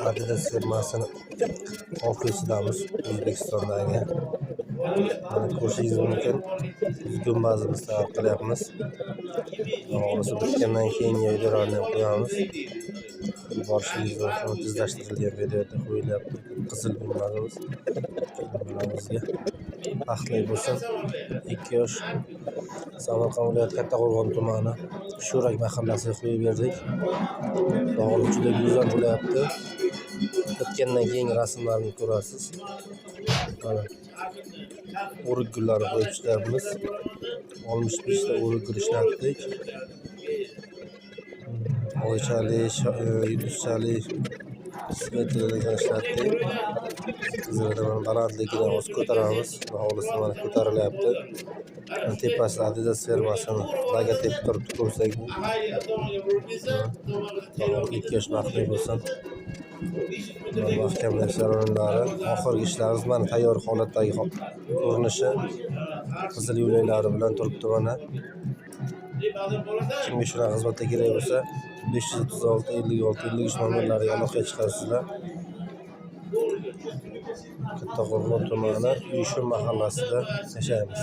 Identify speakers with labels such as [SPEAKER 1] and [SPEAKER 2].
[SPEAKER 1] Adidas firmasini ofisidamiz, O'zbekistondagi. Mana ko'rishingiz mumkin. Biz gumbazimiz tayyor qilyapmiz. Xohlasa bitgandan keyin videolarni ham qo'yamiz. Borishingiz mumkin, tezlashtirilgan videoda qo'yilyapti. Qizil gumbazimiz. Bolamizga baxtli bo'lsin. 2 yosh, Samarqand viloyati Kattaqo'rg'on tumani Shurak mahallasiga qo'yib berdik. Bog'liq juda go'zal bo'lyapti. Bitgandan keyin rasmlarini ko'rasiz. Mana o'rik gullari qo'yib chiqyapmiz. 65 ta o'rik gul ishlatdik. Oychali, yulduzchali, svetlilardan ishlatdik. Qizilda mana balandligini hozir ko'taramiz. Xudo xohlasa mana ko'tarilyapti. Tepasida Adidas firmasini logotipi turibdi, ko'rsak. Ikki yosh baxtli bo'lsin. Mahkamlash jarayonlari, oxirgi ishlarimiz mana tayyor holatdagi ko'rinishi. Qizil yo'laklari bilan turibdi mana. Kimga shunaqa xizmatlar kerak bo'lsa, 536 56 53 nomerlariga aloqaga chiqasizlar. Kattaqo'rg'on tumani Uyshun mahallasida yashaymiz.